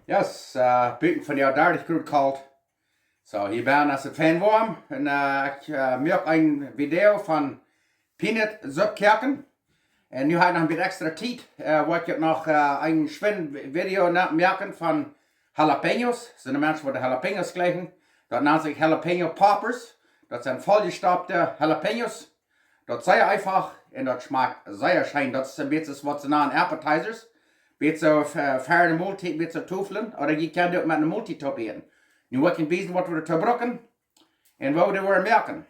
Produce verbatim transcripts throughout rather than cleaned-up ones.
Yes, uh, buten vondoag dartich Grod kolt. So, hia bennen es et fein woam. Un uh, ekj uh, moak een Video von Peanut Supp koaken. Un nu hab ekj noch een bät extra Tiet. Uh, woa ekj noch uh, een schwind Video moaken von Jalapeños. Sent de Menschen waut de Jalapeños jlikjen. Daut nant sikj Jalapeño Poppers. Daut sent volljestoppte Jalapeños. Daut es sea eefach un daut schmakjt sea scheen. Daut es een bät waut see nanen Appetizers. Bät soo uh, fa de Moltiet, bät soo Toflen. Ooda jie kjennen dee uk met eene Moltiet toop äten. Nu woa ekj junt wiesen waut wie doatoo brucken un woo wie dee woaren moaken.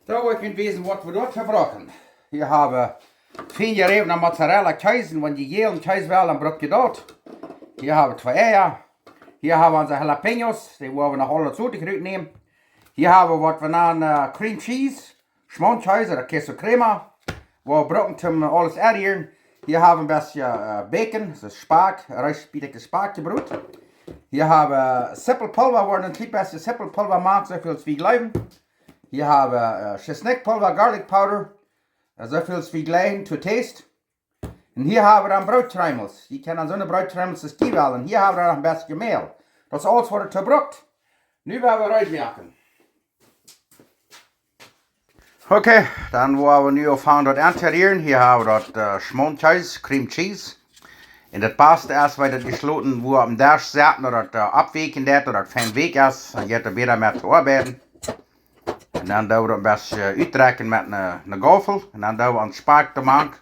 Soo woa ekj junt wiesen waut wie doatoo brucken. Hia hab wie fein jeräwna Mozzarella Kjees, wan jie jälen Kjees wellen, dan bruck jie daut. Hia hab wie twee Eia. Hia hab wie onse Jalapeños, dee woa wie noch aule soo rutnämen. Hia hab wie waut wie nanen uh, Cream Cheese, Schmaunkjees ooda Queso Crema. Woo wie brucken toom aules adderen. Hia hab wie een bät uh, Bacon, daut es Spakj, reeschbiedje Spakj jebrot. Hia hab wie Sippelpulva, woa wie een kjlien bät Sippelpulva moaken, soo väl aus wie jleichen. Hia hab wie uh, Schisnikpulva, Garlic Powder, uh, soo väl aus wie jleichen, to taste. Un hia hab wie dan Brootkjreemels. Jie kjennen dan soone Brootkjreemels aus jie wellen. Un hia hab wie dan noch een bät Mäl. Daut es aules waut wie doatoo brucken. Nu woa wie reed moaken. Okay, dan woa wie nu aunfangen daut auntorieren. Hia hab wie daut uh, Schmaunkjees, Cream Cheese. Un daut baste es, wan daut jeschloten woat oppem Desch setten, daut daut uh, oppwäakjen deit, daut daut fein weekj es. Dan jeit et bäta met to oabeiden. Un dan doo wie daut een bät utdrekjen met eene, eene Gaufel. Un dan doo wie ons Spakj doamank.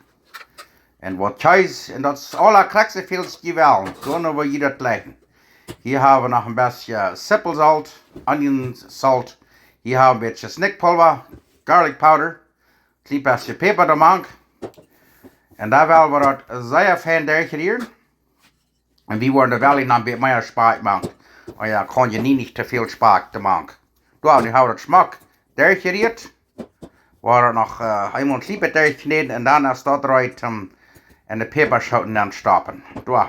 Un waut Kjees. Un daut es aula krakjt soo väl aus jie wellen. Soo woa jie daut jleichen. Hia hab wie noch een bät Sippelsolt, onion salt. Hia hab wie een bät Schisnikpulva, Garlic Powder, kjlien bät Päpa doamank. Un dan woa wie daut sea fein derchrieren. Un wie woaren doa woll noch een bät mea Spakj mank. Oh jo, kaun je nie nich too väl Spakj doamank. Doa, nu hab wie daut schmock derchjerieet. Woa wie noch uh, eemol een kjlien bät derchkjnäden un dan es daut reed toom en de Päpaschoot nenn stoppen. Doa.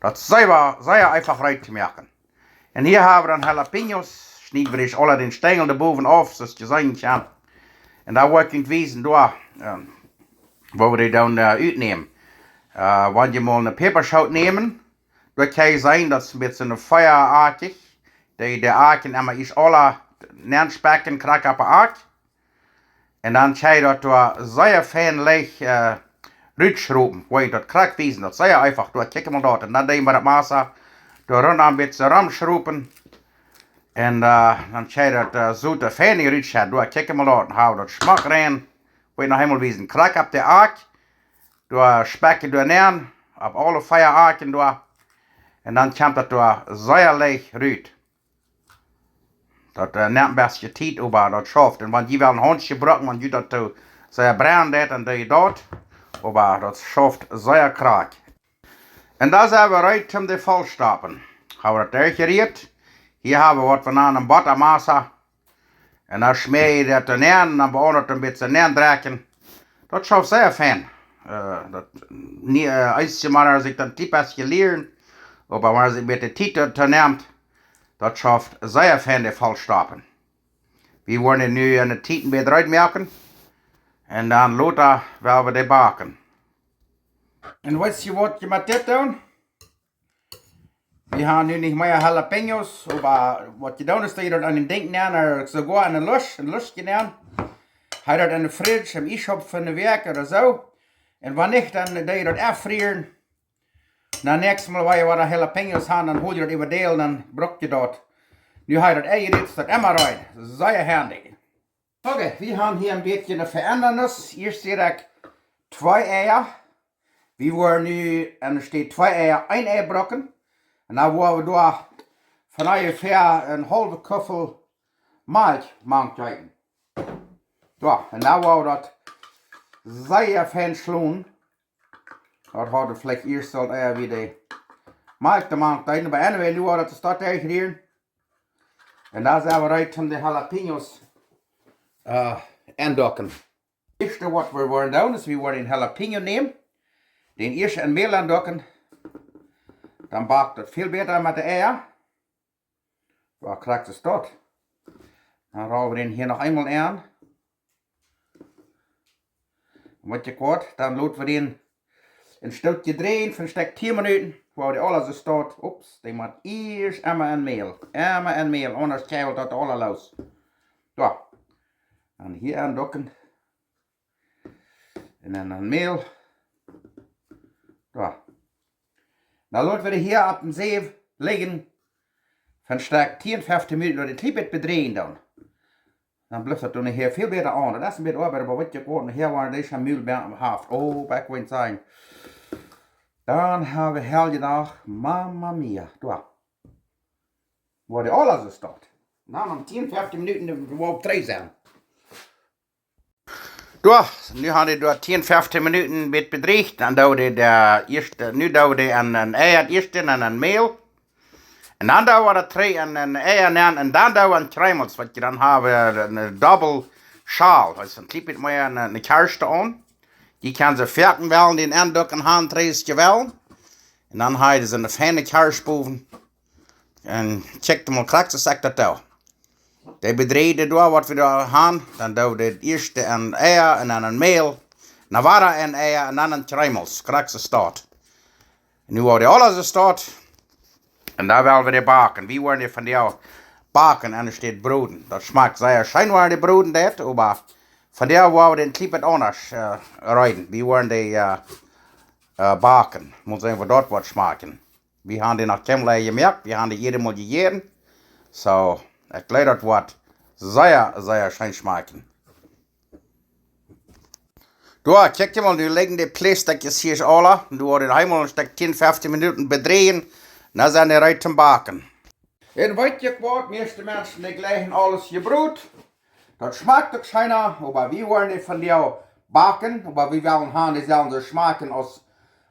Daut es sea, sea eefach reed to moaken. Un hia hab wie dan Jalapeños. Schnied wie dee aula dän Stenjel doa bowen auf, soo aus jie seenen kjennen. Un dan woa ekj junt wiesen, doa, uh, woo wie dee dan uh, utnämen. Uh, wan jie mol eene Päpaschoot nämen, doa kjenn jie seenen, daut es een bät feaakjich. Dee, dee Akjen emma ieescht aula nenn spekjen, krakjt opp de Akj. Un dan kjenn jie daut doa sea fein leicht uh, rutschruwen. Woa ekj junt daut krakjt wiesen, daut es sea eefach, doa kjikj mol daut. Un dan doo jie met daut Massa doa runt een bät romschruwen. Un uh, dan kjenn jie daut uh, soo fein rutschruwen, doa kjikj mol daut. Un hab daut schmock rein. Woa ekj noch eemol wiesen, krakjt opp de Akj. Doa spekj jie doa nenn, opp aule vea Akjen doa. Un dan kjemt daut doa sea leicht rut. Daut uh, nemt een bät Tiet, oba daut schauft. Un wan jie wellen een Haundsche brucken, wan junt daut too sea brennen deit, dan doo jie daut. Oba daut schauft sea krakjt. Un dan sent wie reed toom dee voll stoppen. Hab wie daut derchjerieet. Hia hab wie waut wie nanen Bottamassa. Un dan schmäa jie daut doa nenn un dan bie daut een bät nenn drekjen. Daut schauft sea fein. Uh, daut, nie, uh, ieescht mott eena sikj daut een kjlien bät lieren. Oba wan eena sikj een bät Tiet doatoo nemt, daut schauft sea fein dee voll stoppen. Wie woaren nu en de Tiet een bät reed moaken. Un dan lota woa wie dee backen. Un weetst du waut jie met dit doonen? Wie haben nu nich mea Jalapeños, oba waut jie doonen es daut jie daut aun een Dinkj nämen, ooda soogoa aun een Lusch, een Lusch nämen. Hab daut en de Fridge, em Iesschaup fa eene Wäakj ooda soo. Un wan nich, dan doo jie daut auffrieren. Na, näakjstet Mol wan jie wada Jalapeños haben, dan hool jie daut äwa däl, dan bruck jie daut. Nu hab jie daut enjerieet, es daut emma reed. Sea handy. Okay, wie haben hia een bät eene Veendrunk. Ieescht säd ekj twee Eia. Wie woaren nu, en doa steit twee Eia, een Ei brucken. Un dan woa wie doa von onjefäa eene haulwe Kuffel Malkj mank jeeten. Doa, un dan woa wie daut sea fein schlonen. Daut haud veleicht ieescht sult ea wie de Malkj doa mank jeeten, oba anyway, nu woa wie daut doa derchrieren. Un dan sent wie reed om de Jalapeños uh, endocken. Ieeschte waut wie woaren doonen es, wie woaren een Jalapeño nämen, dän ieescht en Mäl endocken, dan backt daut väl bäta met de Eia. Woo krakjt es daut? Dan roll wie dän hia noch eemol aun. Met je kort, dan lot wie dän Een Stoot jedreit fa een Stekj tieen Minuten, wua dee aula soo staut. Ups, dee mott ieescht emma en Mäl. Emma en Mäl, aundasch kjeihwelt daut aula loos. Doa. Dan hia aunducken. Un dan en Mäl. Doa. Dan loten wie dee hia opp de Säw lijen. Fa een Stekj tieen, feftieen Minuten, daut dee kjlien bät bedrieejen dan. Dan blift daut dan hia väl bäta aun. Daut es een bät Oabeit, oba waut jie woaren, hia woaren dee soo Mäl bie haft. Oh, oba ekj woa sajen. Dan hab wie Heljedach, mamma mia. Doa. Wua dee aula soo staut. Dan om tieen, feftieen Minuten, dan woa wie trigj sennen. Doa, nu hab wie doa tieen, feftieen Minuten bät bedrieecht. Dan doo wie dee ieescht, nu doo wie dee en, en Ei, daut ieeschte en, en Mäl. Un dan doo wie daut trigj en, en Ei en, en, un dan doo wie en Kjreemels, waut jie dan haben, een, een Dobbel Schal. Daut es een kjlien bät mea een, een Kjarste aun. Dee kaun soo foaken wellen, dee aunducken, han, trigj es jewellen. Un dan hab wie soone fiene Kjarst bowen. Un kjikj mol krakjt soo aus ekj daut doo. Dee bedrieeje doa, waut wie doa han, dan doo wie daut ieeschte en Ei un dan en Mäl. Na, wada en Ei un dan en Kjreemels, krakjt soo aus daut. Nu woa wie dee aula soo staut. Un dan well wie dee backen. Wie woaren dee vondoag backen un enne Städ broden. Daut schmakjt sea scheen, woa wie dee broden deit, oba vondoag woa wie dee een kjlien bät aundasch, äh, reeden. Wie woaren dee, äh, äh, backen. Mott seenen, woo daut woat schmakjen. Wie haben dee noch kjeenmol jemoakt, wie haben dee jiedet Mol jejäten. Soo, ekj jleew daut woat sea, sea scheen schmakjen. Doa, kjikj mol, nu lijen dee Fleeschstekjes hia aula. Doa woa wie dee eemol een Stekj tieen, feftieen Minuten bedrieejen. Dan sent dee reed toom backen. Un weet jie waut, mieeschte Menschen, dee jlikjen aules jebrot. Daut schmakjt uk scheena, oba wie woaren dee vondoag backen, oba wie wellen han, dee sellen soo schmakjen aus,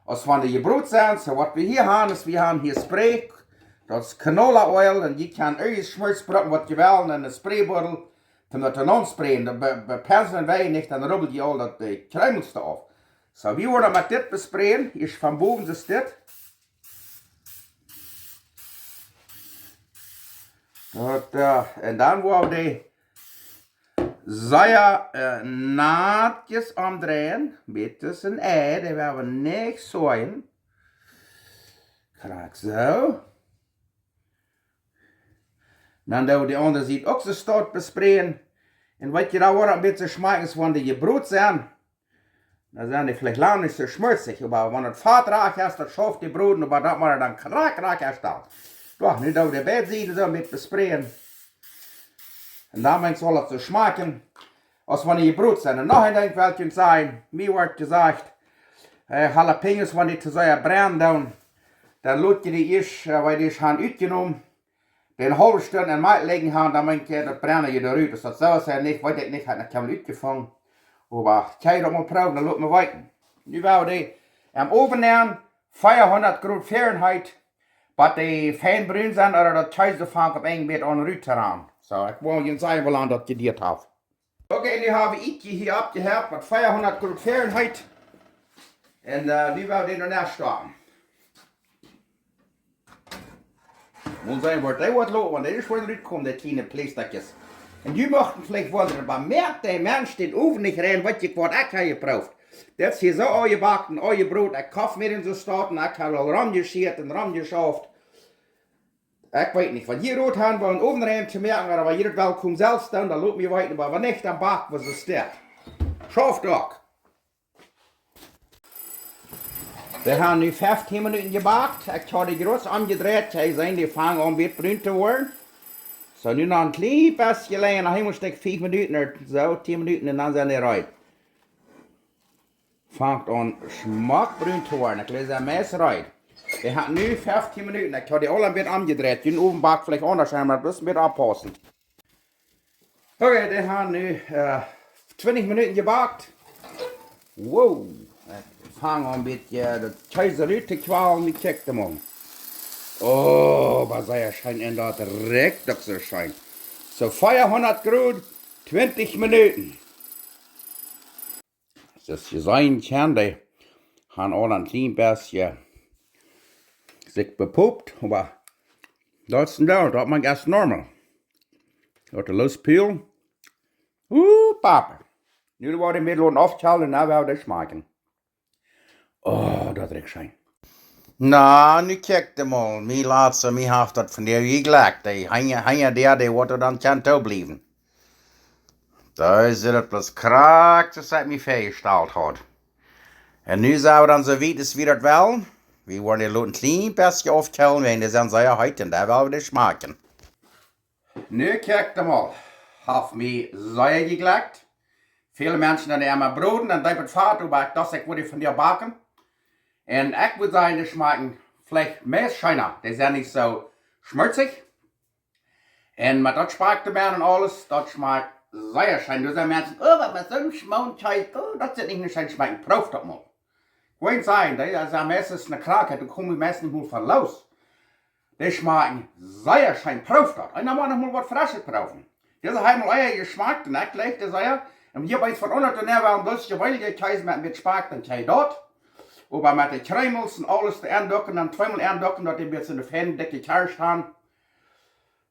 aus wan dee jebrot sent. Soo, waut wie hia han, es, wie han hia Spray, daut es Canola Oil, un jie kjennen irjent Schmierz brucken, waut jie wellen, en een Spraybuddel, toom daut dan aunsprayen, daut be-, bepenslen wie nich, dan rubbelt jie aul daut, äh, Kjreemels doa auf. Soo, wie woaren met dit besprayen, ieescht von bowen es dit. Daut, äh, un dan woa wie dee sea, äh, natjes omdreien, bät aus een Ei, dee woa wie nich soajen. Krakjt soo. Dan doo wie de aundre Sied uk soo staut besprayen. Un weet jie, daut woat een bät schmakjen aus wan dee jebrot sent. Dan sent dee veleicht lang nich soo schmutzich, oba wan daut Fat rajcht es, daut schauft dee broden, oba daut mott dan krakjt, krakjt es daut. Doch, nu doo wie de beid Sieden soo een bät besprayen. Un dan woat daut soo schmakjen, aus wan dee jebrot sent. Un noch een Dinkj well ekj junt sajen, mie woat jesajcht, äh, Jalapeños, wan dee too sea brennen doonen, dan lot jie dee ieescht, äh, wan jie dee han utjenomen, dee eene haulwe Stund en Malkj lijen han, dan meent jie, daut brennen jie doa rut. Aus daut soo es, nich, weet ekj nich, hab ekj noch kjeenmol utjefungen. Oba ekj hab daut mol jeprooft, dan lot mie weeten. Nu woa wie dee em Owen nämen, veahundat Grod Fahrenheit, bat dee fein brun sent, ooda daut Kjees fangt opp een bät aun rut to rannen. Soo, ekj well junt sajen, woo lang daut jedieet haft. Okay, nu hab wie Eetje hia oppjeheet, bat veahundat Grod Fahrenheit. Un, äh, nu woa wie dee doa nenn stoppen. Mott sennen, woat dee waut lot, wan dee ieescht woaren rutkomen, dee kjliene Fleeschstekjes. Un jie muchten veleicht wundren, oba moakt dee Mensch dän Owen nich rein, weet jie waut, ekj hab jeprooft. Daut es hia soo aunjebackt un aunjebrot, ekj koft mie dän soo staut un ekj hab aul romjeschieet un romjeschauft. Ekj weet nich, wan jie Rot han, woo een Owen rein to moaken, ooda wan jie daut wellen komen selfst doonen, dan lot mie weeten, oba wan nich, dan back wie soo staut. Schauft uk. Dee han nu feftieen Minuten jebackt. Ekj hab dee jrods omjedreit. Jie seenen, dee fangen aun bät brun to woaren. Soo, nu noch een kjlien bät lenja, noch een Stekj, fief Minuten ooda soo, tieen Minuten un dan sent dee reed. Fangt aun schmock brun to woaren. Ekj jleew, dee es meist reed. Dee han nu feftieen Minuten. Ekj hab dee aul een bät omjedreit. Jun Owen backt veleicht aundasch, oba bloos een bät oppaussen. Okay, dee han nu, äh, twintich Minuten jebackt. Wow, ekj fang aun een bät, äh, daut Kjees rut to kjwalen, wie kjikjt dee mau. Oh, oba sea scheen, un daut rikjt uk soo scheen. Soo, veahundat Grod, twintich Minuten. Soo aus jie seenen kjennen, dee han aul een kjlien bät sikj bepopt, oba daut es nu, daut moakt daut normal. Lot dee loos pulen. Uh, Papa. Nu woa wie dee Middel aufkjalen un dan woa wie dee schmakjen. Oh, daut rikjt scheen. Na, nu kjikjt emol, mie lat soo, mie haft daut von dee jeglekjt. Dee Henja, Henja, dee, dee woat dan kjennen too bliewen. Dee sitt daut bloos krakjt, soo aus ekj mie väajestalt haud. Un nu sent wie dan soo wiet aus wie daut wellen. Wie woaren dee loten kjlien bät aufkjeelen, wiels dee sent sea heet un dan well wie dee schmakjen. Nu kjikjt emol, haft mie sea jeglekjt. Väle Menschen doonen dee emma broden un deep em Fat, oba ekj docht, ekj wudd dee von dee backen. Un ekj wudd sajen, dee schmakjen veleicht meist scheena. Dee sent nich soo schmortzich. Un met daut Spakj doabie un aules, daut schmakjt sea scheen. Doa sent Menschen, oh, waut met soon schmonen Kjees, oh, daut sitt nich scheen schmakjen. Prooft daut mol. Ekj woa sajen, daut es meistens eene Krankheit, doa kom wie meist nich mol von loos. Dee schmakjen sea scheen, prooft daut. Un dan mott noch mol waut Freschet proowen. Dise haft mol ea jeschmakjt un ekj leew dee sea. Un hia bie von unja de Näajen, waut een bät jeweenelje Kjees met, met Spakj, dan kjrie jie daut. Oba met de Kjreemels un aules doa aunducken, dan tweemol aunducken, daut dee een bät de feine dikje Kjarst haben.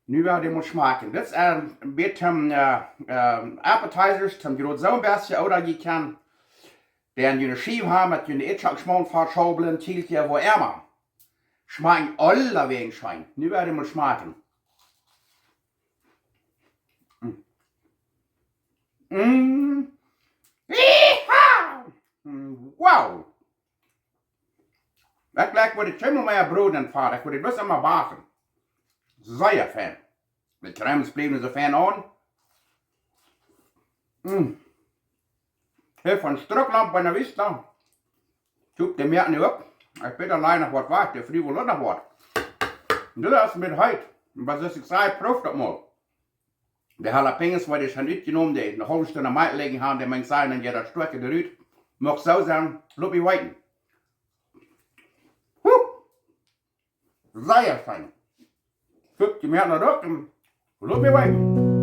Nu woa wie dee mol schmakjen. Dit es een bät, äh, äh, appetizers, toom jrod soo een bät, ooda jie kjennen dee aun june Schiew haben, met june Itschak schmoon, Fat, Schaublen, Kjielkje, woo emma. Schmakjen aulawäajen scheen. Nu woa wie mol schmakjen. Mm. Mm. Yeehaw! Mm, wow! Ekj leew, woat dee kjeenmol mea broden un foadich, woat dee bloos emma backen. Sea fein. De Kjreemels bliewen soo fein aun. Mm. Hia von Struckland, Buena Vista. Kjikjt dee mie nu opp. Ekj weet aul noch waut wajch, dee Fru well noch waut. Un dit es met heet. Un waut es, ekj saj, prooft daut mol. De Jalapeños, waut ekj hab utjenomen, dee eene haulwe Stund aum Malkj lijen haben, dee meen sajen, dan jeit daut Stoakje doarut. Mott soo sennen, lot mie weeten. Huh. Sea fein. Kjikjt mie nu opp un lot mie weeten.